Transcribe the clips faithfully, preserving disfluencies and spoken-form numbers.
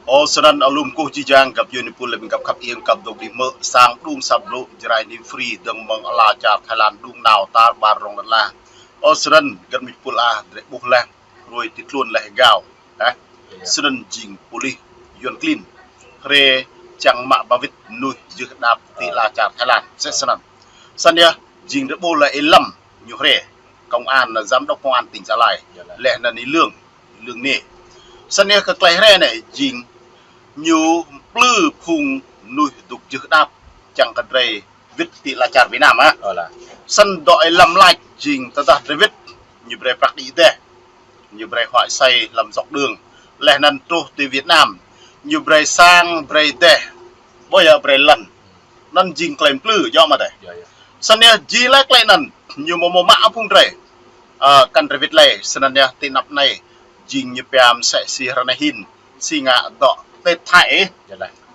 Ơ, snăn alum kơkuh jih jang găp djuê pul lĕ găp khăp iêng găp dŏ dih mơ̆ sang đung sap blŭ Jrai News Free dơ̆ng mơ̆ng ala čar Thái Lan đung nao tar ƀar rŏng lăn ala. Ơ, snăn găp djuê pul ah drei ƀuh leh, ruai ti tluôn leh gao. Hă? Snăn jing pôlis Yuăn klin hriê čang mă ba wĭt mnuih jưh đăp ti ala čar Thái Lan. Sĕ snăn. Snăn yơh, jing drei ƀuh leh Y Lâm ñu hriê. Công an, giám đốc công an tỉnh Gia Lai. Leh anăn Y Lương, Y Lương Nê. Snăn yơh kơ klei hriê anei jing ñu mplư phung mnuih dôk jưh đăp čang kơ drei wĭt ti ala čar Việt Nam ah. Snăn dŏ Y Lâm lač jing tơdah drei wĭt ñu brei prăk đĭ deh. Ñu brei huă asei hlăm dọc đường. Leh anăn truh ti Việt Nam ñu brei sang, brei deh. Ƀuh yơh, brei lăn. Anăn jing klei mplư, djŏ mơ̆ deh. Snăn yơh jih leh klei anăn ñu mâo mâo mă phung drei. Ơ, kăn drei wĭt leh, snăn yơh ti anăp anei jing ñu pia msĕ si hrơi anei hĭn, si ngă dŏ Tết Thái.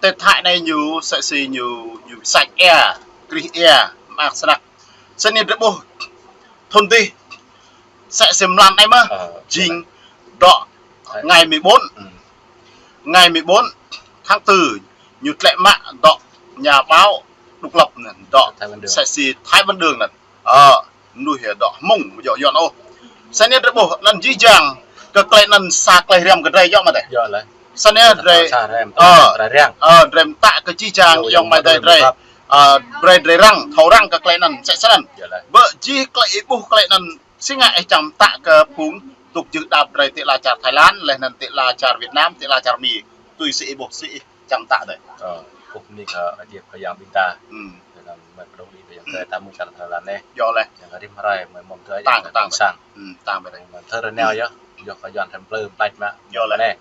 Tết Thái anei ñu msĕ si ñu, ñu săč ia, krih ia, mơak snăk. Snăn yơh drei ƀuh thŭn dih, msĕ si mlan anei mơ̆, jing dŏ ngày mười bốn. Ngày mười bốn tháng tư, ñu tlĕ mă dŏ nhà báo độc lập anăn, dŏ msĕ si Thái Văn Đường anăn. Ơ, mnuih dŏ Hmông, djŏ Yuăn ôh. Snăn yơh drei ƀuh, anăn jih jang kơ klei anăn sa klei hriăm kơ drei djŏ mơ̆ deh. Snăn yơh drei, ơ, drei mtă kơ jih jang ayŏng amai adei drei. Ơ, brei drei răng, thâo răng kơ klei anăn, msĕ snăn. Bơ jih klei ih ƀuh klei anăn, si ngă ih čang mtă kơ phung dôk jưh đăp drei ti ala čar Thái Lan, leh anăn ti ala čar Việt Nam, ti ala čar Mi. Tui si ih ƀuh, si ih čang mtă deh. Ơ, kơkuh bơni kơ Ơi Adai kơ Yang ƀing ta. Leh anăn mơ̆ kơdŏng đĭ kơ Yang Adai ta mơ̆ng čar Thái Lan anei. Djŏ leh. Yang rĭm hrơi mơ̆ mơ̆ng tơlơi tang, yang tang. Ƀuôn sang. Tang ƀuôn sang. Mơ̆ thơ rơneo yơh, yơh kơ Yuăn hrăm mplư mplač mă. Djŏ leh. Anei.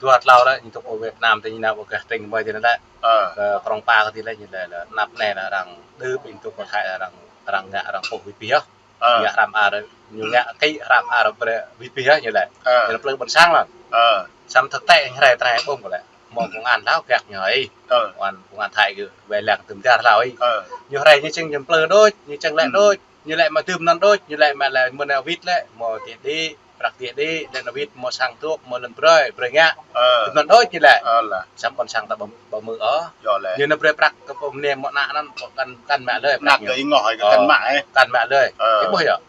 Dua tlâo leh, ñu dôk pơ Việt Nam ti ñu nao ƀuh gah tring mơi ti anăn leh. Ơ. Kơ krŏng pa kơ ti leh ñu leh, leh anăp anei leh arăng đưm ƀing dôk pơ Thái arăng, arăng ngă arăng pôh wĭt pih yơh. Ơ. Ngă hrăm ar, ñu ngă kĭ hrăm ar brei wĭt pih yơh ñu leh. Ơ. Ñu leh mplư ƀuôn sang leh. Ơ. Săm thực tế hriê trei ƀơ̆ng kơ leh. Mâo công an hlâo gak ñu ih. Ơ. Công an, công an Thái kơ wai lăng tơm dar hlâo ih. Ơ. Ñu hriê ñu čang ñu mplư đôč, ñu čang leh đôč, ñu leh mă tơm anăn đôč, ñu leh mă leh mơ̆n wĭt leh, mâo tiê đĭ, prăk tiê đĭ, leh anăn wĭt mâo sang dŏ, mâo lăn brơi, brơi ngă. Ơ. Tơm anăn đôč ñu leh. Ơ leh. Săm ƀuôn sang ta ƀu, ƀu hmư̆ ôh. Djŏ leh. Ñu nao brơi prăk kơ pô mniê mâo ană anăn, kơ kăn, kăn mă lơi prăk ñu. Ană kơ ih ngoh, kơ kăn mă ih. Kăn mă lơi. Ơ. Ih ƀuh yơh.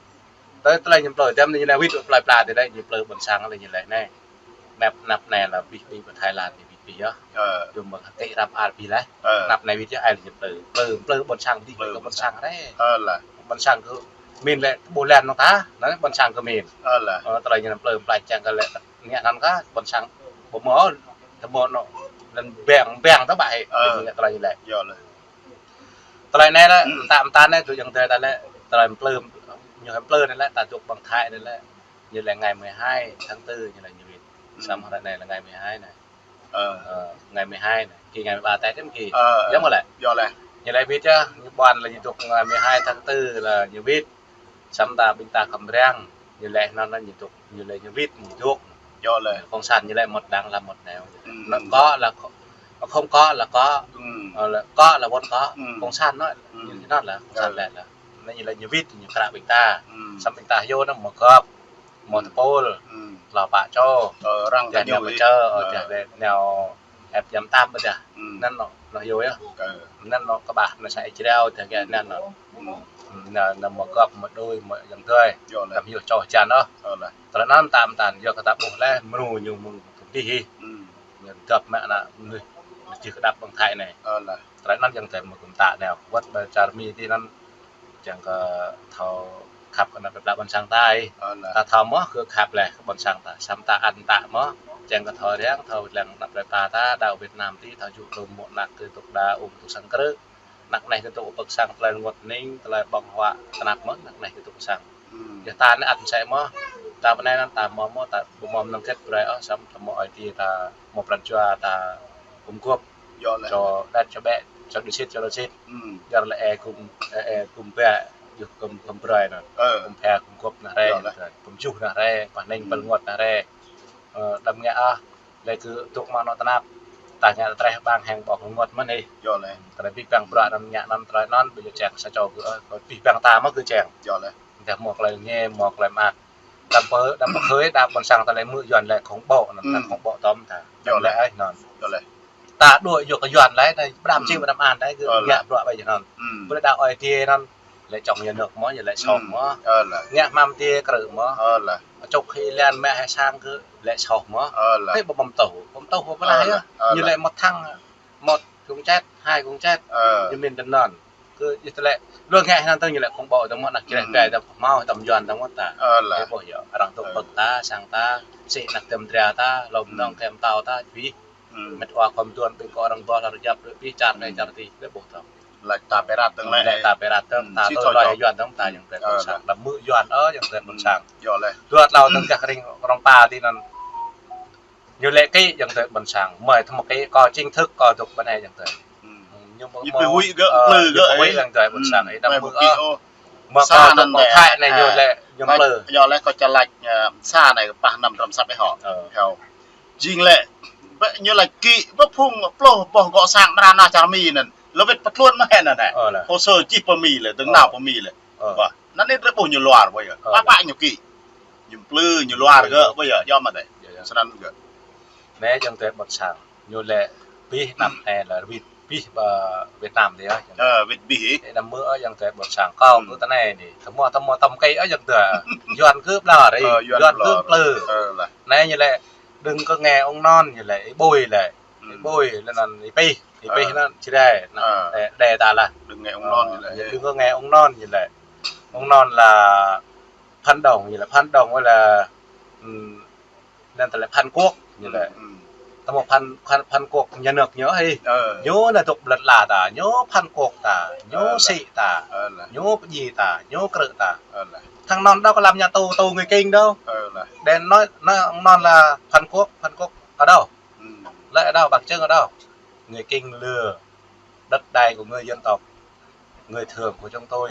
Tơl tơlơi ñu mplư tơm anei ñu leh wĭt plơi pla ti leh ñu mplư ƀuôn sang leh ñu leh anei. Anăp, anăp anei leh abih ƀing pơ Thái Lan ñu wĭt pih yơh. Ơ. Yua mơ̆ng kĭ hrăm ar abih leh. Ơ. Anăp anei wĭt yơh ai leh ñu mplư. Mplư, mplư ƀuôn sang abih kơ ƀuôn sang rei. Ơ leh. Ƀuôn sang kơ min leh ƀuh lăn anăn ta, anăn ƀuôn sang kơ min. Ơ leh. Ơ, tơlơi ñu mplư mplač čang kơ leh ngă anăn kơ ƀuôn sang ƀu mâo, tơ mâo anŏ, lăn ƀing, ƀing ta ƀă hĭ. Ơ. Ñu ngă tơlơi ñu leh. Djŏ leh. Tơlơi anei leh, mtă mtă anei dŏ Yang Adai ta leh, tơlơi mplư, ñu hriê mplư anei leh, ta dôk ƀăng Thái anei leh, ñu leh ngày mười hai tháng tư ñu leh ñu wĭt. Săm hrơi anei leh ngày mười hai anei. Ơ. Ơ, ngày mười hai anei, kơ ngày mười ba Tết anei kơ. Ơ, ơ. Djŏ mơ̆ leh? Djŏ leh. Ñu leh wĭt yơh, ñu ƀuăn leh ñu dôk ngày mười hai tháng tư leh ñu wĭt. Săm ta ƀing ta khăm răng, ñu leh anăn ñu dôk, ñu leh ñu wĭt, ñu dôk. Djŏ leh. Cộng sản ñu leh một đằng làm một nẻo. Nó có là có, không có là có. Ơ, là có là vẫn có. Cộng sản nó, ñu leh anăn leh, cộng sản leh leh. Anei ñu leh ñu wĭt, ñu kră ƀing ta. Săm ƀing ta hyu anăn mâo gŏp, mâo tơpul, tlâo pă čô. Ơ, răng kơ ñu nao ih. Ơ, deh nao ep jam tam ƀơdah. Anăn anŏ, anŏ hyu yơh. Anăn anŏ kơƀah anăn sa ih jrao, deh gah anăn anŏ. Anăn, anăn mâo gŏp, mâo đuĕ, mâo ayŏng adơi. Djŏ leh. Kăm hyu čô hơjan ôh. Ơ leh. Tơlơi anăn mtă mtă yơh kơ ta ƀuh leh, mrô ñu mơ̆ng tŭ dih ih. Ñu gŏp mă ană mnuih, mnuih jưh kơ đăp ƀăng Thái anei. Ơ leh. Tơlơi anăn Yang Adai mơ̆ kơ mtă nao, wơ̆t ƀơi čar Mi ti anăn, čang kơ thâo khăp kơ ană plơi pla ƀuôn sang ta ih. Ơ leh. Ta thâo mơ̆ kơ khăp leh kơ ƀuôn sang ta, săm ta ăn ta mơ̆, čang kơ thâo răng, thâo lăng ană plơi pla ta, đăo Việt Nam ti, thâo jŭ tơm mơ̆ ană kơ dôk đa ung tŭ sang krư̆. Anăp anei kơ dôk pơ̆k sang tơlơi rơngot hning, tơlơi ƀơ̆ng huă tơnap mơ̆n, anăp anei kơ dôk pơ̆k sang. Yơh ta anei ăt msĕ mơ̆, ta pơ anei anăn ta mâo mơ̆, ta ƀu mâo mơnơ̆ng hơget brơi ôh, săm ta mâo ai tiê ta mâo pran jua ta gum gôp. Djŏ leh. Čô đăt, čô ƀĕ, čô đuaĭ sĭt, čô đuaĭ sĭt. Djŏ leh ê gum, ê, ê gum ƀĕ, yua gum, gum brơi anăn. Ơ. Gum phê, gum gôp anăn rei, djŏ leh. Gum juh anăn rei, pah ning pơl rơngot anăn rei. Ơ, đăm ngă ah, leh kơ dôk mă anŏ tơnap. Ta ngă treh ƀăng hăng ƀơ̆ng rơngot mơ̆n ih. Djŏ leh. Tơlơi abih bang bruă anăn ngă anăn tơlơi anăn, ƀu djơ̆ čang sa čô kơ, ơ, abih bang ta mơ̆ kơ čang. Djŏ leh. Dah mâo tơlơi ngă, mâo tơlơi mơak. Đăm pơ, đăm pơkhơi, đa ƀuôn sang ta leh mư̆ Yuăn leh khủng bố anăn, khủng bố tơm ta. Djŏ leh. Đăm leh ih anăn. Ơ lĕ. Ta đuaĭ yua kơ Yuan lĕ, anai, pơđăm čiu pơđăm an lĕ, kơ Ơ lĕ. Ngă bruă ƀai jơnăn. Ư. Pơđao ơi tiê anŭn, lĕ čŏng nhà nước mơ̆, ñu lĕ soh mơ̆. Ơ lĕ. Ngă hmam tiê krư̆ mơ̆. Ơ lĕ. Čŏk hĭ lan mă hĭ sang kơ lĕ soh mơ̆. Ơ lĕ. Hĭ ƀu mơ̆m tuh, ƀu mơm tuh ƀu pơnah yơh. Ơ lĕ. Ñu lĕ một tháng, một cũng chết, hai cũng chết. Ơ. Ñu min tơnăn. Kơ ih tơlĕ, lu ngă hĭ anŭn tơ̆ng ñu lĕ khủng bố tơ̆ng mơ̆, anăk čơđeh ƀai tơ̆ng hmâo tơ̆m Yuan tơ̆ng mơ̆ ta. Ơ lĕ. Ih ƀuh yơh, arăng tŭk pơ̆k ta, sang ta, sĭ anăk tơ̆m dra ta, lŏm nong kem tao ta, čuih. Mĕt wa khŏm tuan ƀing kơ arăng ƀuh lŏn djăp, pih čar anai čar adih, ih ƀuh tơ̆ng. Lĕ ta pơrat tơ̆ng lĕ. Lĕ ta pơrat tơ̆ng, ta tui loi Yuan tơ̆ng, ta jing tơlĕ ƀôn sang. Đăm mư̆ Yuan ôh, jing tơlĕ ƀôn sang. Yơh lĕ. Dua tlâo tơ̆ng gah kơring rong pa ti anŭn. Ñu lĕ kĭ jing tơlĕ ƀôn sang. Mơi thâo mă kĭ kơ chính thức kơ dŏ ƀôn sang jing tơlĕ. Ñu ƀu huĭ gơ̆, ơ, plư ñu gơ̆, ƀu huĭ jing tơlĕ ƀôn sang. Ih đăm mư̆ ôh. Mă kơ dŏ kơ Thái anai ñu lĕ, ñu plư. Yơh lĕ kơ čar lač, ơ, sa anai pah năm trăm sap ih hŏ. Ơ. Heo. Jing lĕ, ƀĕ ñu lač kĭ, ƀĕ phung pluh boh gŏ sang mra nao čar Mi anŭn. Lơwĭt pơtluôn mơ̆ hĕ anŭn hĕ. Ơ lĕ. Hồ sơ čih pơ Mi lĕ, dơ̆ng nao pơ Mi lĕ. Ơ. Ƀă, anŭn ih drơi ƀuh ñu luar ƀơi. Ơ. Pă pă ñu kĭ. Ñu plư, ñu luar gơ̆ ƀơi, yơh mơ̆ tơlĕ. Yơh, yơh. Snăn gơ̆. Anai jing tơlĕ ƀôn sang. Ñu lĕ pih năm anai lĕ wĭt pih ƀơi Việt Nam tơlĕ yơh. Ơ, wĭt pih. Ih đăm mư̆ ôh jing tơlĕ ƀôn sang. Kâo kơ tơ anai anai. Tơmô, tơmô, tơmô kĭ ôh jing tơlĕ. Yuan kơ ƀlŏr ih. Ơ, Yuan kơ plư. Ơ, lĕ. Anai ñu lĕ đừng có nghe ông non ñu lĕ, ih ƀuh lĕ. Ih ƀuh lĕ anŭn ih pih. Ih pih anŭn čơđeh. Anŭn đe, đe ta lah. Đừng nghe ông non ñu lĕ. Đừng có nghe ông non ñu lĕ. Ông non là phản động ñu lĕ, phản động là, ừm, anŭn tơlĕ phản quốc ñu lĕ. Tơmô phản, phản, phản quốc nhà nước ñu hĭ. Ơ. Ñu anai dŏ ƀơi lŏn ala ta, ñu phản quốc ta, ñu sĭ ta, ñu pơdjai ta, ñu krư̆ ta. Ơ lĕ. Thằng non đâu có làm nhà tù, tù người Kinh đâu. Ơ lĕ. Để nói, nói ông non là phản quốc, phản quốc ở đâu? Lấy ở đâu, bằng chứng ở đâu? Người Kinh lừa đất đai của người dân tộc, người Thượng của chúng tôi.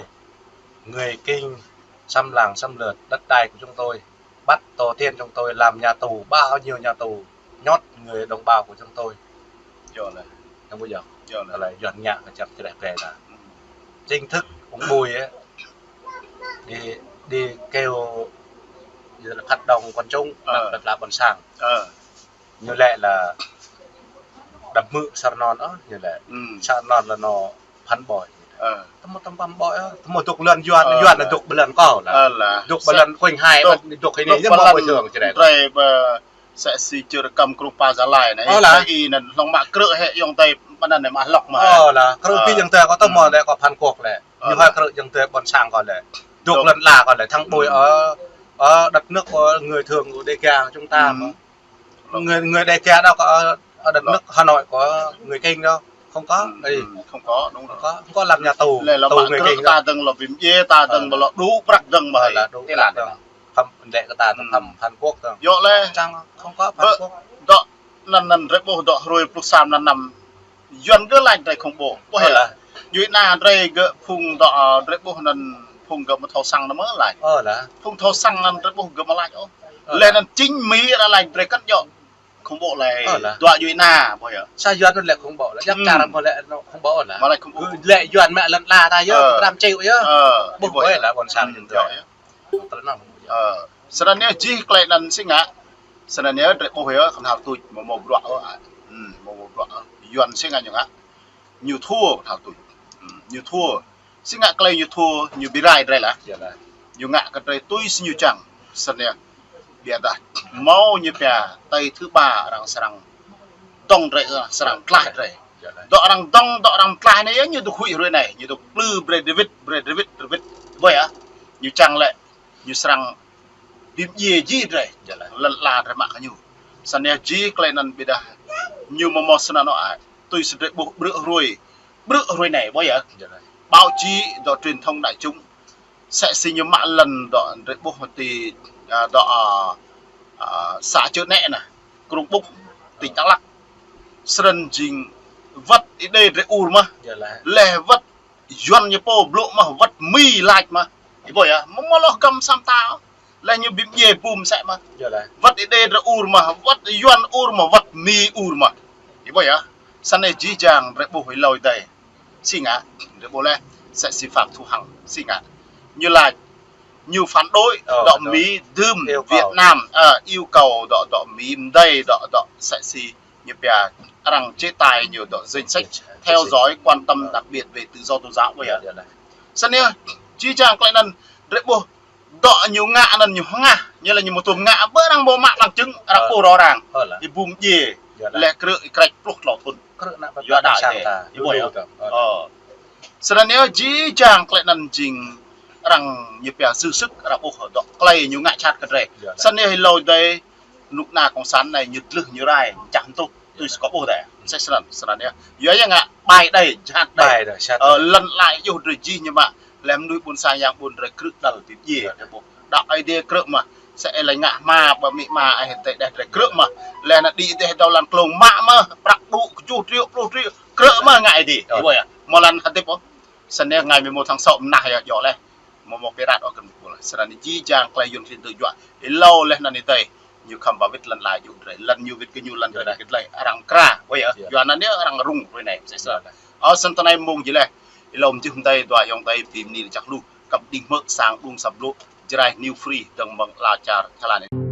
Người Kinh xâm lăng, xâm lược đất đai của chúng tôi, bắt tổ tiên chúng tôi làm nhà tù, bao nhiêu nhà tù, nhốt người đồng bào của chúng tôi. Yơh lĕ. Em ƀuh yơh. Yơh lĕ. Tơlĕ Yuan ngă kơ čar čơđeh ƀai ta. Chính thức ông Bùi ấy, đi, đi kêu, đi phát động quần chúng, ơ, đập, đập phá ƀôn sang. Ơ. Ñu lĕ là đăm mư̆ sa anŭn ôh, ñu lĕ. Sa anŭn lĕ ñu phản bội. Ơ. Tơmô tơmô phản bội ôh, tơmô dŏ lŏn Yuan, ơ, Yuan lĕ dŏ ƀơi lŏn kâo lĕ. Ơ lĕ. Dŏ ƀơi lŏn Quảng Ngãi, dŏ, dŏ hĭ anai, dŏ ƀơi lŏn bồi thường čơđeh. Drơi ƀơi sĕ si čư̆ rơkăm krŭ pa Gia Lai anai. Ơ lĕ. Ih anŭn hlŏng mă krư̆ hĕ yŏng tơi ƀơi anŭn anai mă hlŏk mơ̆. Ơ lĕ, krư̆ pih jing tơlĕ kơ tơmô lĕ kơ phản quốc lĕ. Ơ. Ñu hơi krư̆ jing tơlĕ ƀôn sang kâo lĕ. Dŏ lŏn ala kâo lĕ, thăng ƀôi ở, ở đất nước của người Thượng của Đêga chúng ta mơ̆. Người, người Đêga đâu có ở, ở đất nước Hà Nội của người Kinh đâu. Không có. Không có, đúng rồi. Không có, không có làm nhà tù, tù người Kinh đâu. Lĕ lŏ mă krư̆ ta dơ̆ng, lŏ bi mdjiê ta dơ̆ng, lŏ đŭ prăk dơ̆ng mơ̆. Lĕ đŭ prăk dơ̆ng. Khŏm đĕ kơ ta dơ̆ng, khŏm phản quốc dơ̆ng. Yơh lĕ. Čang, không có phản quốc. Dŏ anŭn anŭn drơi ƀuh dŏ hrơi pluh sa anŭn năm. Yuan gơ̆ lač drơi khủng bố. Ơ lĕ. Djuai ana drơi gơ̆ phung dŏ, ơ, drơi ƀuh anŭn phung gơ̆ mơ̆ thâo săng anŭn mơ̆ lač. Ơ lĕ. Phung thâo săng anŭn drơi ƀuh gơ̆ mơ̆ lač ôh. Ơ lĕ. Lĕ anŭn chính Mi anŭn lač drơi kăn djŏ khủng bố lĕ. Ơ lĕ. Dua djuai ana ƀơi yơh. Sa Yuan anŭn lĕ khủng bố lĕ. Djăp čar mơ̆ lĕ anŭn khủng bố lĕ. Mơ̆ lač khủng bố. Lĕ Yuan mă lŏn ala ta yơh, ơ, pơđăm čiu yơh. Ơ, ƀuh ƀơi lĕ ƀôn sang. Ơ. Snăn yơh jih tơlơi anŭn si ngă. Snăn yơh drơi ƀuh yơh kơnhal tuč mơ̆ mơ̆ bruă ôh. Mơ̆ mơ̆ bruă. Yuan si ngă ñu ngă. Ñu thua kơnhal tuč. Ñu thua. Si ngă tơlơi ñu thua, ñu bi rai drơi lah. Ñu ngă kơ drơi tui si ñu čang. Snăn yơh. Biă dah. Mâo ñu pia tơi thứ ba arăng srăng dŏng drơi, srăng tlaih drơi. Dŏ arăng dŏng, dŏ arăng tlaih anai yơh, ñu dŏ huĭ hrơi anai, ñu dŏ plư brơi drơi wĭt, brơi drơi wĭt, drơi wĭt. Ƀơi yơh. Ñu čang lĕ. Ñu srăng bi mdjiê jih drơi. Lŏn ala drơi mă kơ ñu. Snăn yơh jih tơlơi anŭn biă dah. Ñu mơ̆ mơ̆ snăn ôh ai. Tui si drơi ƀuh ƀrư̆ hrơi. Ƀrư̆ hrơi anai ƀơi yơh. Báo chí dŏ truyền thông đại chúng. Sĕ si ñu mă lŏn dŏ drơi ƀuh ti, ơ, dŏ, ơ, ơ, xã Chợ Nẹ anai. Krông Búc, tỉnh Đắk Lắk. Snăn jing wơ̆t Êđê drơi ur mơ̆. Lĕ wơ̆t Yuan ñu pô blŭ mơ̆, wơ̆t Mi lač mơ̆. Ih ƀuh yơh, mơ̆ mơ̆ lŏ găm sam ta. Lĕ ñu bi mdjiê bum sĕ mơ̆. Wơ̆t Êđê drơi ur mơ̆, wơ̆t Yuan ur mơ̆, wơ̆t Mi ur mơ̆. Ih ƀuh yơh. Snăn jih jang drơi ƀuh ih lơi dai. Si ngă, drơi ƀuh lĕ, sĕ si Phạm Thu Hằng, si ngă. Ñu lač, ñu phản đối, dŏ Mi dưm Việt Nam, ơ, yêu cầu dŏ, dŏ Mi mdei, dŏ, dŏ, sĕ si ñu pia arăng chế tài ñu dŏ danh sách theo dõi quan tâm đặc biệt về tự do tôn giáo ƀơi ah. Snăn yơh, jih jang tơlơi anăn drei ƀuh dŏ ñu ngă anăn ñu hơngah, ñu lĕ ñu mơ̆ tŭm ngă, ƀơi arăng mơ̆ mă bằng chứng, arăng ƀuh rŏ răng. Ih bum djiê, leh krư̆ ih krĕč pluh klâo thŭn. Yua đaŏ ih tê, ih ƀuh yơh. Snăn yơh jih jang tơlơi anăn jing arăng ñu pia dư sức, arăng ƀuh dŏ tơlơi ñu ngă jhat kơ drei. Snăn yơh hlâo dih, knŭk kna cộng sản anei ñu dlưh ñu rai, čah mtŭ, tui si kâo ƀuh dih. Msĕ snăn, snăn yơh. Yua ya ngă ƀai đei, jhat đei. Ơ, lăn ala djuh drei jih ñu mă, leh mơnuih ƀuôn sang yang ƀuôn drei krư̆ đăl bi mdjiê, drei ƀuh. Đaŏ Aê Diê krư̆ mơh, sa ih lĕ ngă hma, ƀă amĭ ama ih tê đeh drei krư̆ mơh. Leh anăn đĭ dih dâo lăn klông mă mơh, prăk đŭ kjuh triệu, pluh triệu, krư̆ mơh ngă Aê Diê. Ih ƀuh yơh, mơ̆ lăn hơdip ôh. Snăn yơh ngày mười một tháng sáu mơnah yơh djŏ leh. Mơ̆ mơ̆ pơrat ôh kơ mơ̆ pul. Snăn jih jang tơlơi Yuăn klin tơjuă. Hlâo leh anăn ih tê, ñu khăm ba wĭt lăn ala djuh drei. Lăn ñu wĭt kơ ñu, lăn drei wĭt kơ drei. Arăng kra, ƀuh yơh. Yua anăn yơh arăng rŭng ruai anei, msĕ snăn. Ơ, snăn tơ anei mông jih leh. Hlâo mơ̆ jih mơ̆ tê dua ayŏng adơi bi mni lač lu, kăp đĭ hmư̆ sang đŭng asăp lu, Jrai New Free, dơ̆ng mơ̆ng ala čar Thái Lan.